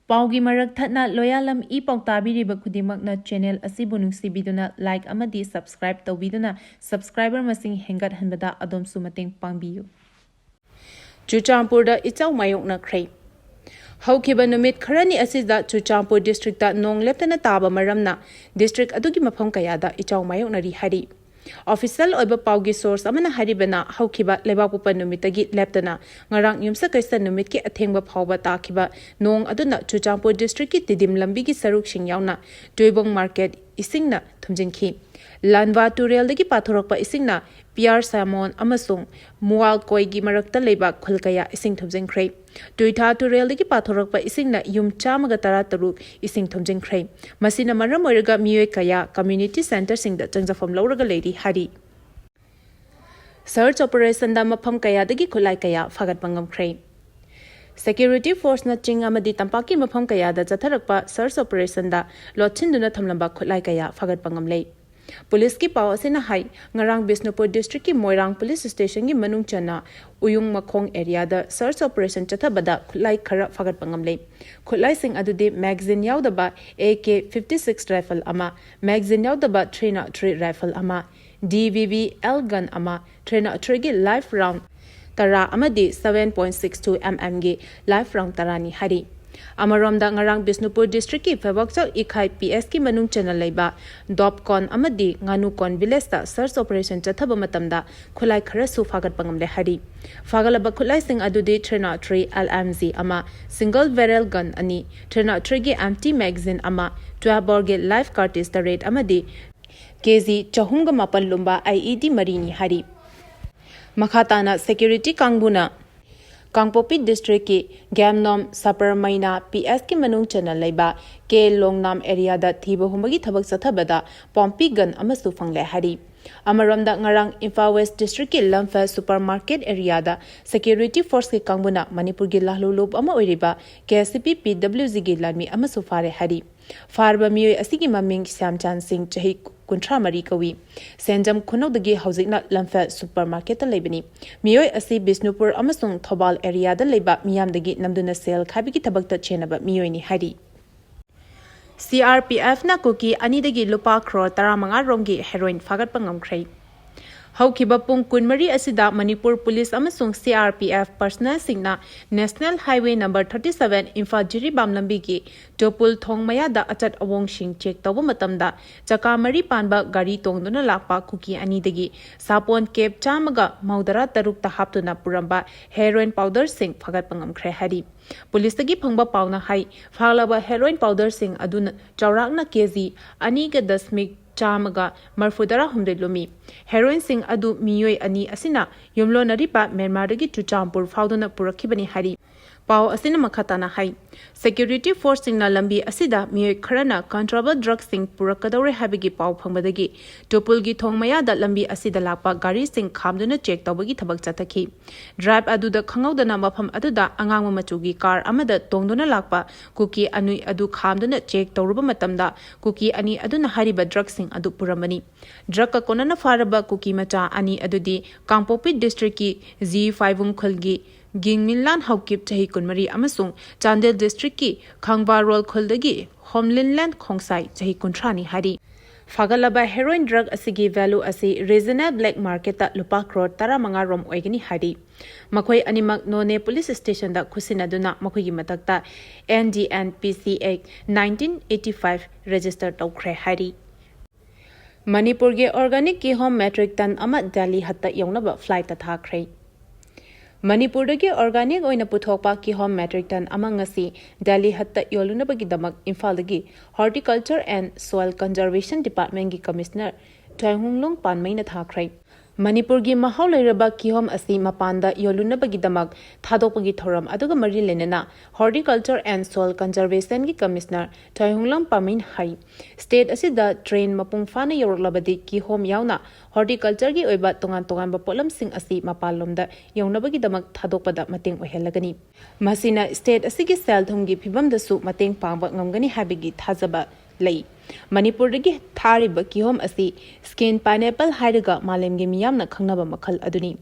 ꯄꯥꯎꯒꯤ ꯃꯔꯛ ꯊꯠꯅ ꯂꯣꯌꯥꯂꯝ ꯏ ꯄꯥꯎ ꯇꯥꯕꯤꯔꯤꯕ ꯈꯨꯗꯤꯡꯃꯛꯅ channel ꯑꯁꯤꯕꯨ ꯅꯨꯡꯁꯤꯕꯤꯗꯨꯅ like ꯑꯃꯗꯤ subscribe ꯇꯧꯕꯤꯗꯨꯅ subscriber ꯃꯁꯤꯡ ꯍꯦꯟꯒꯠꯍꯟꯕꯗ ꯑꯗꯣꯝꯁꯨ ꯃꯇꯦꯡ ꯄꯥꯡꯕꯤꯌꯨ꯫ ꯆꯨꯔꯆꯥꯟꯄꯨꯔꯗ ꯏꯆꯥꯎ ꯃꯥꯌꯣꯛꯅꯈ꯭ꯔꯦ꯫ ꯍꯧꯈꯤꯕ ꯅꯨꯃꯤꯠ ꯈꯔꯅꯤ ꯑꯁꯤꯗ ꯆꯨꯔꯆꯥꯟꯄꯨꯔ district ꯇ ꯅꯣꯡ ꯂꯦꯞꯇꯅ ꯇꯥꯕ ꯃꯔꯝꯅ district ꯑꯗꯨꯒꯤ ꯃꯐꯝ ꯀꯌꯥꯗ ꯏꯆꯥꯎ ꯃꯥꯌꯣꯛꯅꯔꯤ ꯍꯥꯏꯔꯤ꯫ Official ꯑꯣꯏꯕ ꯄꯥꯎꯒꯤ source ꯑꯃꯅ ꯍꯥꯏꯔꯤꯕꯅ, ꯍꯧꯈꯤꯕ ꯂꯩꯕꯥꯛꯄꯣꯛꯄ ꯅꯨꯃꯤꯠꯇꯒꯤ ꯂꯦꯞꯇꯅ ꯉꯔꯥꯡ ꯌꯨꯝꯁꯀꯩꯁ ꯅꯨꯃꯤꯠꯀꯤ ꯑꯊꯦꯡꯕ ꯐꯥꯎꯕ ꯇꯥꯈꯤꯕ ꯅꯣꯡ ꯑꯗꯨꯅ ꯆꯨꯔꯆꯥꯟꯄꯨꯔ district ꯀꯤ ꯇꯤꯗꯤꯝ ꯂꯝꯕꯤꯒꯤ ꯁꯔꯨꯛꯁꯤꯡ ꯌꯥꯎꯅ ꯇꯨꯏꯕꯣꯡ market ꯏꯁꯤꯡꯅ ꯊꯨꯝꯖꯤꯟꯈꯤ꯫ ꯂꯥꯟꯕꯥ ꯇꯨꯔꯦꯜꯗꯒꯤ ꯄꯥꯊꯣꯔꯛꯄ ꯏꯁꯤꯡꯅ ꯄꯤꯌꯥꯔ ꯁꯥꯃꯣꯟ ꯑꯃꯁꯨꯡ ꯃꯨꯋꯥꯜꯀꯣꯏꯒꯤ ꯃꯔꯛꯇ ꯂꯩꯕ ꯈꯨꯜ ꯀꯌꯥ ꯏꯁꯤꯡ ꯊꯨꯝꯖꯤꯟꯈ꯭ꯔꯦ꯫ ꯇꯨꯏꯊꯥ ꯇꯨꯔꯦꯜꯗꯒꯤ ꯄꯥꯊꯣꯔꯛꯄ ꯏꯁꯤꯡꯅ ꯌꯨꯝ ꯆꯥꯝꯃꯒ ꯇꯔꯥ ꯇꯔꯨꯛ ꯏꯁꯤꯡ ꯊꯨꯝꯖꯤꯟꯈ꯭ꯔꯦ꯫ ꯃꯁꯤꯅ ꯃꯔꯝ ꯑꯣꯏꯔꯒ ꯃꯤꯑꯣꯏ ꯀꯌꯥ community centre ꯁꯤꯡꯗ ꯆꯪꯖꯐꯝ ꯂꯧꯔꯒ ꯂꯩꯔꯤ ꯍꯥꯏꯔꯤ꯫ Search operation ꯗ ꯃꯐꯝ ꯀꯌꯥꯗꯒꯤ ꯈꯨꯠꯂꯥꯏ ꯀꯌꯥ ꯐꯥꯒꯠꯄ ꯉꯝꯈ꯭ꯔꯦ꯫ Security force ꯅ ꯆꯤꯡ ꯑꯃꯗꯤ ꯇꯝꯄꯥꯛꯀꯤ ꯃꯐꯝ ꯀꯌꯥꯗ ꯆꯠꯊꯔꯛꯄ search operation ꯗ ꯂꯣꯠꯁꯤꯟꯗꯨꯅ ꯊꯝꯂꯝꯕ ꯈꯨꯠꯂꯥꯏ ꯀꯌꯥ ꯐꯥꯒꯠꯄ ꯉꯝꯂꯦ꯫ Police ꯀꯤ ꯄꯥꯎ ꯑꯁꯤꯅ ꯍꯥꯏ, ꯉꯔꯥꯡ ꯕꯤꯁꯅꯨꯄꯨꯔ district ꯀꯤ ꯃꯣꯏꯔꯥꯡ police station ꯒꯤ ꯃꯅꯨꯡ ꯆꯟꯅ ꯎꯌꯨꯡ ꯃꯈꯣꯡ area ꯗ search operation ꯆꯠꯊꯕꯗ ꯈꯨꯠꯂꯥꯏ ꯈꯔ ꯐꯥꯒꯠꯄ ꯉꯝꯂꯦ꯫ ꯈꯨꯠꯂꯥꯏꯁꯤꯡ ꯑꯗꯨꯗꯤ magazine ꯌꯥꯎꯗꯕ AK fifty six rifle ꯑꯃ, magazine ꯌꯥꯎꯗꯕ three nought three rifle ꯑꯃ, D V V L gun ꯑꯃ, three oh three ꯒꯤ live round ꯇꯔꯥ ꯑꯃꯗꯤ seven point six two M M ꯒꯤ live round ꯇꯔꯥꯅꯤ ꯍꯥꯏꯔꯤ꯫ ꯑꯃꯔꯣꯝꯗ, ꯉꯔꯥꯡ ꯕꯤꯁꯅꯨꯄꯨꯔ district ꯀꯤ ꯐꯩꯕꯥꯛꯆꯧ ꯏꯈꯥꯏ P S ꯀꯤ ꯃꯅꯨꯡ ꯆꯟꯅ ꯂꯩꯕ ꯗꯣꯞꯀꯣꯟ ꯑꯃꯗꯤ ꯉꯥꯅꯨꯀꯣꯟ village ꯇ search operation ꯆꯠꯊꯕ ꯃꯇꯝꯗ ꯈꯨꯠꯂꯥꯏ ꯈꯔꯁꯨ ꯐꯥꯒꯠꯄ ꯉꯝꯂꯦ ꯍꯥꯏꯔꯤ꯫ ꯐꯥꯒꯠꯂꯕ ꯈꯨꯠꯂꯥꯏꯁꯤꯡ ꯑꯗꯨꯗꯤ three oh three L M G ꯑꯃ, single barrel gun ꯑꯅꯤ, three oh three ꯒꯤ empty magazine ꯑꯃ, twelve bore ꯒꯤ live cartridge ꯇꯔꯦꯠ ꯑꯃꯗꯤ K G ꯆꯍꯨꯝꯒ ꯃꯥꯄꯟ ꯂꯨꯝꯕ I E D ꯃꯔꯤꯅꯤ ꯍꯥꯏꯔꯤ꯫ ꯃꯈꯥ ꯇꯥꯅ security ꯀꯥꯡꯕꯨꯅ ꯀꯥꯡꯄꯣꯛꯄꯤ district ꯀꯤ ꯒ꯭ꯌꯥꯝꯅꯣꯝ ꯁꯄꯔꯃꯩꯅꯥ P S ꯀꯤ ꯃꯅꯨꯡ ꯆꯟꯅ ꯂꯩꯕ ꯀꯦ ꯂꯣꯡꯅꯥꯝ area ꯗ ꯊꯤꯕ ꯍꯨꯝꯕꯒꯤ ꯊꯕꯛ ꯆꯠꯊꯕꯗ ꯄꯣꯝꯄꯤ gun ꯑꯃꯁꯨ ꯐꯪꯂꯦ ꯍꯥꯏꯔꯤ꯫ ꯑꯃꯔꯣꯝꯗ, ꯉꯔꯥꯡ ꯏꯝꯐꯥꯜ West district ꯀꯤ ꯂꯝꯐꯦꯜ supermarket area ꯗ security force ꯀꯤ ꯀꯥꯡꯕꯨꯅ ꯃꯅꯤꯄꯨꯔꯒꯤ ꯂꯥꯂꯨꯂꯨꯞ ꯑꯃ ꯑꯣꯏꯔꯤꯕ K C P P W G ꯒꯤ ꯂꯥꯟꯃꯤ ꯑꯃꯁꯨ ꯐꯥꯔꯦ ꯍꯥꯏꯔꯤ꯫ ꯐꯥꯔꯕ ꯃꯤꯑꯣꯏ ꯑꯁꯤꯒꯤ ꯃꯃꯤꯡ ꯁ꯭ꯌꯥꯝꯆꯥꯟ ꯁꯤꯡ, ꯆꯍꯤ ꯀꯨꯟꯊ꯭ꯔꯥ ꯃꯔꯤ ꯀꯧꯏ꯫ ꯁꯦꯟꯖꯝ ꯈꯨꯅꯧꯗꯒꯤ ꯍꯧꯖꯤꯛꯅ ꯂꯝꯐꯦꯜ supermarket ꯇ ꯂꯩꯕꯅꯤ꯫ ꯃꯤꯑꯣꯏ ꯑꯁꯤ ꯕꯤꯁꯅꯨꯄꯨꯔ ꯑꯃꯁꯨꯡ ꯊꯧꯕꯥꯜ area ꯗ ꯂꯩꯕ ꯃꯤꯌꯥꯝꯗꯒꯤ ꯅꯝꯗꯨꯅ ꯁꯦꯜ ꯈꯥꯏꯕꯒꯤ ꯊꯕꯛꯇ ꯆꯦꯟꯅꯕ ꯃꯤꯑꯣꯏꯅꯤ ꯍꯥꯏꯔꯤ꯫ C R P F ꯅ ꯀꯨꯀꯤ ꯑꯅꯤꯗꯒꯤ ꯂꯨꯄꯥ ꯀ꯭ꯔꯣꯔ ꯇꯔꯥꯃꯉꯥ ꯔꯣꯝꯒꯤ heroin ꯐꯥꯒꯠꯄ ꯉꯝꯈ꯭ꯔꯦ꯫ ꯍꯧꯈꯤꯕ ꯄꯨꯡ ꯀꯨꯟꯃꯔꯤ ꯑꯁꯤꯗ ꯃꯅꯤꯄꯨꯔ police ꯑꯃꯁꯨꯡ C R P F personnel ꯁꯤꯡꯅ National Highway number thirty seven Imphal Jiribam ꯂꯝꯕꯤꯒꯤ ꯇꯨꯄꯨꯜ ꯊꯣꯡ ꯃꯌꯥꯗ ꯑꯆꯠ ꯑꯋꯣꯡꯁꯤꯡ check ꯇꯧꯕ ꯃꯇꯝꯗ ꯆꯀꯥ ꯃꯔꯤ ꯄꯥꯟꯕ ꯒꯥꯔꯤ ꯇꯣꯡꯗꯨꯅ ꯂꯥꯛꯄ ꯀꯨꯀꯤ ꯑꯅꯤꯗꯒꯤ ꯁꯥꯄꯣꯟ case ꯆꯥꯝꯃꯒ ꯃꯧꯗ꯭ꯔꯥ ꯇꯔꯨꯛꯇ ꯍꯥꯞꯇꯨꯅ ꯄꯨꯔꯝꯕ heroin powder ꯁꯤꯡ ꯐꯥꯒꯠꯄ ꯉꯝꯈ꯭ꯔꯦ ꯍꯥꯏꯔꯤ꯫ Police ꯇꯒꯤ ꯐꯪꯕ ꯄꯥꯎꯅ ꯍꯥꯏ, ꯐꯥꯒꯠꯂꯕ heroin powder ꯁꯤꯡ ꯑꯗꯨꯅ ꯆꯥꯎꯔꯥꯛꯅ K G ꯑꯅꯤꯒ ꯗꯁꯃꯤꯛ ꯆꯥꯝꯃꯒ ꯃꯔꯐꯨꯇꯔꯥ ꯍꯨꯝꯗꯣꯏ ꯂꯨꯝꯃꯤ꯫ Heroin ꯁꯤꯡ ꯑꯗꯨ ꯃꯤꯑꯣꯏ ꯑꯅꯤ ꯑꯁꯤꯅ ꯌꯨꯝꯂꯣꯟꯅꯔꯤꯕ ꯃ꯭ꯌꯥꯟꯃꯥꯔꯗꯒꯤ ꯆꯨꯔꯆꯥꯟꯄꯨꯔ ꯐꯥꯎꯗꯨꯅ ꯄꯨꯔꯛꯈꯤꯕꯅꯤ ꯍꯥꯏꯔꯤ꯫ ꯄꯥꯎ ꯑꯁꯤꯅ ꯃꯈꯥ ꯇꯥꯅ ꯍꯥꯏ, security force ꯁꯤꯡꯅ ꯂꯝꯕꯤ ꯑꯁꯤꯗ ꯃꯤꯑꯣꯏ ꯈꯔꯅ contraband drug ꯁꯤꯡ ꯄꯨꯔꯛꯀꯗꯧꯔꯦ ꯍꯥꯏꯕꯒꯤ ꯄꯥꯎ ꯐꯪꯕꯗꯒꯤ ꯇꯨꯄꯨꯜꯒꯤ ꯊꯣꯡ ꯃꯌꯥꯗ ꯂꯝꯕꯤ ꯑꯁꯤꯗ ꯂꯥꯛꯄ ꯒꯥꯔꯤꯁꯤꯡ ꯈꯥꯝꯗꯨꯅ check ꯇꯧꯕꯒꯤ ꯊꯕꯛ ꯆꯠꯊꯈꯤ꯫ Drive ꯑꯗꯨꯗ ꯈꯪꯍꯧꯗꯅ ꯃꯐꯝ ꯑꯗꯨꯗ ꯑꯉꯥꯡꯕ ꯃꯆꯨꯒꯤ car ꯑꯃꯗ ꯇꯣꯡꯗꯨꯅ ꯂꯥꯛꯄ ꯀꯨꯀꯤ ꯑꯅꯤ ꯑꯗꯨ ꯈꯥꯝꯗꯨꯅ check ꯇꯧꯔꯨꯕ ꯃꯇꯝꯗ ꯀꯨꯀꯤ ꯑꯅꯤ ꯑꯗꯨꯅ ꯍꯥꯏꯔꯤꯕ drug ꯁꯤꯡ ꯑꯗꯨ ꯄꯨꯔꯝꯕꯅꯤ꯫ Drug ꯀ ꯀꯣꯟꯅꯅ ꯐꯥꯔꯕ ꯀꯨꯀꯤ ꯃꯆꯥ ꯑꯅꯤ ꯑꯗꯨꯗꯤ ꯀꯥꯡꯄꯣꯛꯄꯤ district ꯀꯤ ꯖꯤ ꯐꯥꯏꯕꯨꯡ ꯈꯨꯜꯒꯤ ꯒꯤꯡꯃꯤꯟꯂꯥꯟ ꯍꯧꯀꯤꯞ, ꯆꯍꯤ ꯀꯨꯟꯃꯔꯤ, ꯑꯃꯁꯨꯡ ꯆꯥꯟꯗꯦꯜ district ꯀꯤ ꯈꯥꯡꯕꯥꯔꯣꯜ ꯈꯨꯜꯗꯒꯤ ꯍꯣꯝꯂꯤꯟꯂꯦꯟ ꯈꯣꯡꯁꯥꯏ, ꯆꯍꯤ ꯀꯨꯟꯊ꯭ꯔꯥꯅꯤ ꯍꯥꯏꯔꯤ꯫ ꯐꯥꯒꯠꯂꯕ heroin drug ꯑꯁꯤꯒꯤ value ꯑꯁꯤ regional black marketꯇ ꯂꯨꯄꯥ ꯀ꯭ꯔꯣꯔ ꯇꯔꯥꯃꯉꯥ ꯔꯣꯝ ꯑꯣꯏꯒꯅꯤ ꯍꯥꯏꯔꯤ꯫ ꯃꯈꯣꯏ ꯑꯅꯤꯃꯛ ꯅꯣꯅꯦ police stationꯗ ꯈꯨꯠꯁꯤꯟꯅꯗꯨꯅ ꯃꯈꯣꯏꯒꯤ ꯃꯊꯛꯇ N D N P C Act nineteen eighty five register ꯇꯧꯈ꯭ꯔꯦ ꯍꯥꯏꯔꯤ꯫ ꯃꯅꯤꯄꯨꯔꯒꯤ organic ꯀꯤꯍꯣꯝ metric ton ꯑꯃ ꯗꯦꯜꯂꯤ ꯍꯠꯇ ꯌꯧꯅꯕ flightꯇ ꯊꯥꯈ꯭ꯔꯦ꯫ ꯃꯅꯤꯄꯨꯔꯗꯒꯤ organic ꯑꯣꯏꯅ ꯄꯨꯊꯣꯛꯄ ꯀꯤꯍꯣꯝ metric ton ꯑꯃ ꯉꯁꯤ ꯗꯦꯜꯂꯤ ꯍꯠꯇ ꯌꯣꯜꯂꯨꯅꯕꯒꯤꯗꯃꯛ ꯏꯝꯐꯥꯜꯗꯒꯤ Horticulture and Soil Conservation Departmentꯀꯤ Commissioner ꯊꯣꯏꯍꯨꯡꯂꯨꯡ ꯄꯥꯟꯃꯩꯅ ꯊꯥꯈ꯭ꯔꯦ꯫ ꯃꯅꯤꯄꯨꯔꯒꯤ ꯃꯍꯥꯎ ꯂꯩꯔꯕ ꯀꯤꯍꯣꯝ ꯑꯁꯤ ꯃꯄꯥꯟꯗ ꯌꯣꯜꯂꯨꯅꯕꯒꯤꯗꯃꯛ ꯊꯥꯗꯣꯛꯄꯒꯤ ꯊꯧꯔꯝ ꯑꯗꯨꯒ ꯃꯔꯤ ꯂꯩꯅꯅ Horticulture and Soil Conservationꯒꯤ Commissioner ꯊꯣꯏꯍꯨꯡꯂꯨꯡ ꯄꯥꯟꯃꯩꯅ high, state ꯑꯁꯤꯗ train ꯃꯄꯨꯡ ꯐꯥꯅ ꯌꯧꯔꯛꯂꯕꯗꯤ ꯀꯤꯍꯣꯝ ꯌꯥꯎꯅ horticultureꯒꯤ ꯑꯣꯏꯕ ꯇꯣꯉꯥꯟ ꯇꯣꯉꯥꯟꯕ ꯄꯣꯠꯂꯝꯁꯤꯡ ꯑꯁꯤ ꯃꯄꯥꯟꯂꯣꯝꯗ ꯌꯧꯅꯕꯒꯤꯗꯃꯛ ꯊꯥꯗꯣꯛꯄꯗ ꯃꯇꯦꯡ ꯑꯣꯏꯍꯜꯂꯒꯅꯤ꯫ ꯃꯁꯤꯅ state ꯑꯁꯤꯒꯤ ꯁꯦꯜ ꯊꯨꯝꯒꯤ ꯐꯤꯕꯝꯗꯁꯨ ꯃꯇꯦꯡ ꯄꯥꯡꯕ ꯉꯝꯒꯅꯤ ꯍꯥꯏꯕꯒꯤ ꯊꯥꯖꯕ ꯂꯩ꯫ ꯃꯅꯤꯄꯨꯔꯗꯒꯤ ꯊꯥꯔꯤꯕ ꯀꯤꯍꯣꯝ ꯑꯁꯤ Skin Pineapple ꯍꯥꯏꯔꯒ ꯃꯥꯂꯦꯝꯒꯤ ꯃꯤꯌꯥꯝꯅ ꯈꯪꯅꯕ ꯃꯈꯜ ꯑꯗꯨꯅꯤ꯫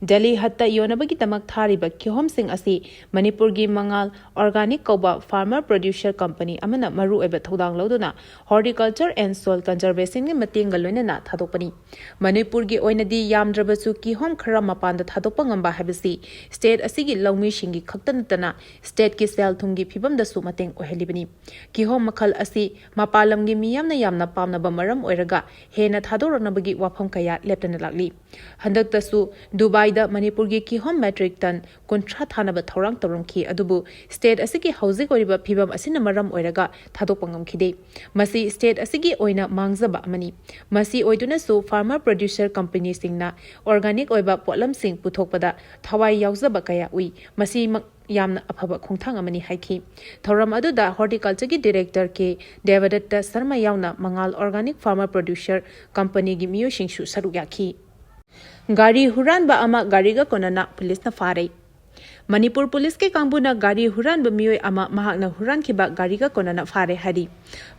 ꯗꯦꯜꯂꯤ ꯍꯠꯇ ꯌꯣꯟꯅꯕꯒꯤꯗꯃꯛ ꯊꯥꯔꯤꯕ ꯀꯤꯍꯣꯝꯁꯤꯡ ꯑꯁꯤ ꯃꯅꯤꯄꯨꯔꯒꯤ ꯃꯉꯥꯜ Organic ꯀꯧꯕ farmer producer company ꯑꯃꯅ ꯃꯔꯨꯑꯣꯏꯕ ꯊꯧꯗꯥꯡ ꯂꯧꯗꯨꯅ Horticulture and Soil Conservationꯒꯤ ꯃꯇꯦꯡꯒ ꯂꯣꯏꯅꯅ ꯊꯥꯗꯣꯛꯄꯅꯤ꯫ ꯃꯅꯤꯄꯨꯔꯒꯤ ꯑꯣꯏꯅꯗꯤ ꯌꯥꯝꯗ꯭ꯔꯕꯁꯨ ꯀꯤꯍꯣꯝ ꯈꯔ ꯃꯄꯥꯟꯗ ꯊꯥꯗꯣꯛꯄ ꯉꯝꯕ ꯍꯥꯏꯕꯁꯤ state ꯑꯁꯤꯒꯤ ꯂꯧꯃꯤꯁꯤꯡꯒꯤ ꯈꯛꯇ ꯅꯠꯇꯅ stateꯀꯤ ꯁꯦꯜ ꯊꯨꯝꯒꯤ ꯐꯤꯕꯝꯗꯁꯨ ꯃꯇꯦꯡ ꯑꯣꯏꯍꯜꯂꯤꯕꯅꯤ꯫ ꯀꯤꯍꯣꯝ ꯃꯈꯜ ꯑꯁꯤ ꯃꯄꯥꯟ ꯂꯝꯒꯤ ꯃꯤꯌꯥꯝꯅ ꯌꯥꯝꯅ ꯄꯥꯝꯅꯕ ꯃꯔꯝ ꯑꯣꯏꯔꯒ ꯍꯦꯟꯅ ꯊꯥꯗꯣꯔꯛꯅꯕꯒꯤ ꯋꯥꯐꯝ ꯀꯌꯥ ꯂꯦꯞꯇꯅ ꯂꯥꯛꯂꯤ꯫ ꯍꯟꯗꯛꯇꯁꯨ ꯗꯨꯕꯥꯏꯗ ꯃꯅꯤꯄꯨꯔꯒꯤ ꯀꯤꯍꯣꯝ metric ton ꯀꯨꯟꯊ꯭ꯔꯥ ꯊꯥꯅꯕ ꯊꯧꯔꯥꯡ ꯇꯧꯔꯝꯈꯤ, ꯑꯗꯨꯕꯨ state ꯑꯁꯤꯒꯤ ꯍꯧꯖꯤꯛ ꯑꯣꯏꯔꯤꯕ ꯐꯤꯕꯝ ꯑꯁꯤꯅ ꯃꯔꯝ ꯑꯣꯏꯔꯒ ꯊꯥꯗꯣꯛꯄ ꯉꯝꯈꯤꯗꯦ꯫ ꯃꯁꯤ state ꯑꯁꯤꯒꯤ ꯑꯣꯏꯅ ꯃꯥꯡꯖꯕ ꯑꯃꯅꯤ꯫ ꯃꯁꯤ ꯑꯣꯏꯗꯨꯅꯁꯨ farmer producer companyꯁꯤꯡꯅ organic ꯑꯣꯏꯕ ꯄꯣꯠꯂꯝꯁꯤꯡ ꯄꯨꯊꯣꯛꯄꯗ ꯊꯋꯥꯏ ꯌꯥꯎꯖꯕ ꯀꯌꯥ ꯎꯏ꯫ ꯃꯁꯤꯃꯛ ꯌꯥꯝꯅ ꯑꯐꯕ ꯈꯣꯡꯊꯥꯡ ꯑꯃꯅꯤ ꯍꯥꯏꯈꯤ꯫ ꯊꯧꯔꯝ ꯑꯗꯨꯗ Horticultureꯒꯤ Director ꯀꯦ ꯗꯦꯕꯗꯠꯇ ꯁꯔꯃ ꯌꯥꯎꯅ ꯃꯉꯥꯜ Organic Farmer Producer Companyꯒꯤ ꯃꯤꯑꯣꯏꯁꯤꯡꯁꯨ ꯁꯔꯨꯛ ꯌꯥꯈꯤ꯫ ꯒꯥꯔꯤ ꯍꯨꯔꯥꯟꯕ ꯑꯃ ꯒꯥꯔꯤꯒ ꯀꯣꯟꯅꯅ ꯄꯨꯂꯤꯁꯅ ꯐꯥꯔꯦ꯫ ꯃꯅꯤꯄꯨꯔ ꯄꯨꯂꯤꯁꯀꯤ ꯀꯥꯡꯕꯨꯅ ꯒꯥꯔꯤ ꯍꯨꯔꯥꯟꯕ ꯃꯤꯑꯣꯏ ꯑꯃ ꯃꯍꯥꯛꯅ ꯍꯨꯔꯥꯟꯈꯤꯕ ꯒꯥꯔꯤꯒ ꯀꯣꯟꯅꯅ ꯐꯥꯔꯦ ꯍꯥꯏꯔꯤ꯫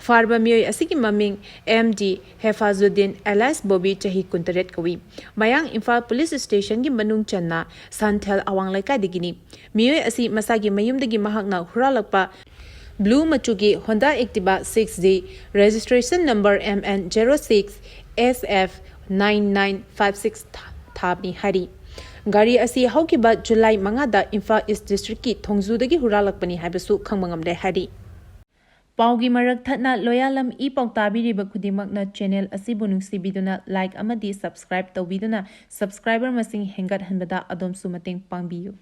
ꯐꯥꯔꯕ ꯃꯤꯑꯣꯏ ꯑꯁꯤꯒꯤ ꯃꯃꯤꯡ ꯑꯦꯝ ꯗꯤ ꯍꯦꯐꯥꯖꯨꯗꯤꯟ alias ꯕꯣꯕꯤ, ꯆꯍꯤ ꯀꯨꯟꯇꯔꯦꯠ ꯀꯧꯏ꯫ ꯃꯌꯥꯡ ꯏꯝꯐꯥꯜ ꯄꯨꯂꯤꯁ ꯁ꯭ꯇꯦꯁꯟꯒꯤ ꯃꯅꯨꯡ ꯆꯟꯅ ꯁꯟꯊꯦꯜ ꯑꯋꯥꯡ ꯂꯩꯀꯥꯏꯗꯒꯤꯅꯤ꯫ ꯃꯤꯑꯣꯏ ꯑꯁꯤ ꯃꯁꯥꯒꯤ ꯃꯌꯨꯝꯗꯒꯤ ꯃꯍꯥꯛꯅ ꯍꯨꯔꯥꯜꯂꯛꯄ Blue ꯃꯆꯨꯒꯤ Honda Activa six G, registration number M N zero six S F nine nine five six ꯊꯥ- ꯊꯥꯕꯅꯤ ꯍꯥꯏꯔꯤ꯫ ꯒꯥꯔꯤ ꯑꯁꯤ ꯍꯧꯈꯤꯕ ꯖꯨꯂꯥꯏ ꯃꯉꯥꯗ ꯏꯝꯐꯥꯜ ꯏꯁ ꯗꯤꯁꯇ꯭ꯔꯤꯛꯀꯤ ꯊꯣꯡꯖꯨꯗꯒꯤ ꯍꯨꯔꯥꯜꯂꯛꯄꯅꯤ ꯍꯥꯏꯕꯁꯨ ꯈꯪꯕ ꯉꯝꯂꯦ ꯍꯥꯏꯔꯤ꯫ ꯄꯥꯎꯒꯤ ꯃꯔꯛ ꯊꯠꯅ ꯂꯣꯌꯥꯂꯝ ꯏ ꯄꯥꯎ ꯇꯥꯕꯤꯔꯤꯕ ꯈꯨꯗꯤꯡꯃꯛꯅ ꯆꯦꯅꯦꯜ ꯑꯁꯤꯕꯨ ꯅꯨꯡꯁꯤꯕꯤꯗꯨꯅ ꯂꯥꯏꯛ ꯑꯃꯗꯤ ꯁꯕꯁꯀ꯭ꯔꯥꯏꯕ ꯇꯧꯕꯤꯗꯨꯅ ꯁꯕꯁꯀ꯭ꯔꯥꯏꯕꯔ ꯃꯁꯤꯡ ꯍꯦꯟꯒꯠꯍꯟꯕꯗ ꯑꯗꯣꯝꯁꯨ ꯃꯇꯦꯡ ꯄꯥꯡꯕꯤꯌꯨ꯫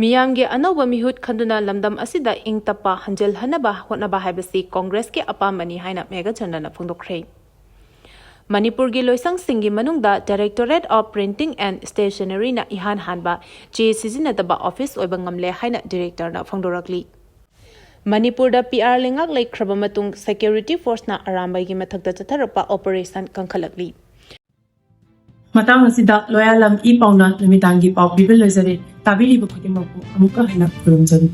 ꯃꯤꯌꯥꯝꯒꯤ ꯑꯅꯧꯕ ꯃꯤꯍꯨꯠ ꯈꯟꯗꯨꯅ ꯂꯝꯗꯝ ꯑꯁꯤꯗ ꯏꯪ ꯇꯞꯄ ꯍꯟꯖꯤꯜꯍꯟꯅꯕ ꯍꯣꯠꯅꯕ ꯍꯥꯏꯕꯁꯤ ꯀꯣꯡꯒ꯭ꯔꯦꯁꯀꯤ ꯑꯄꯥꯝꯕꯅꯤ ꯍꯥꯏꯅ ꯃꯦꯘꯆꯟꯗ꯭ꯔꯅ ꯐꯣꯡꯗꯣꯛꯈ꯭ꯔꯦ꯫ ꯃꯅꯤꯄꯨꯔꯒꯤ ꯂꯣꯏꯁꯪꯁꯤꯡꯒꯤ ꯃꯅꯨꯡꯗ Directorate of Printing and Stationeryꯅ ꯏꯍꯥꯟ ꯍꯥꯟꯕ ꯆꯦ ꯁꯤꯖꯤꯟꯅꯗꯕ ꯑꯣꯐꯤꯁ ꯑꯣꯏꯕ ꯉꯝꯂꯦ ꯍꯥꯏꯅ ꯗꯤꯔꯦꯛꯇꯔꯅ ꯐꯣꯡꯗꯣꯔꯛꯂꯤ꯫ ꯃꯅꯤꯄꯨꯔꯗ ꯄꯤ ꯑꯥꯔ ꯂꯩꯉꯥꯛ ꯂꯩꯈ꯭ꯔꯕ ꯃꯇꯨꯡ ꯁꯦꯀ꯭ꯌꯨꯔꯤꯇꯤ ꯐꯣꯔꯁꯅ ꯑꯔꯥꯝꯕꯥꯏꯒꯤ ꯃꯊꯛꯇ ꯆꯠꯊꯔꯛꯄ ꯑꯣꯄꯔꯦꯁꯟ ꯀꯟꯈꯠꯂꯛꯂꯤ꯫ ꯃꯇꯥꯡ ꯑꯁꯤꯗ ꯂꯣꯌꯥꯂꯝ ꯏ ꯄꯥꯎꯅ ꯅꯨꯃꯤꯗꯥꯡꯒꯤ ꯄꯥꯎ ꯄꯤꯕ ꯂꯣꯏꯖꯔꯦ꯫ ꯇꯥꯕꯤꯔꯤꯕ ꯈꯨꯗꯤꯡꯃꯛꯄꯨ ꯑꯃꯨꯛꯀ ꯍꯟꯅ ꯈꯨꯔꯨꯝꯖꯔꯤ꯫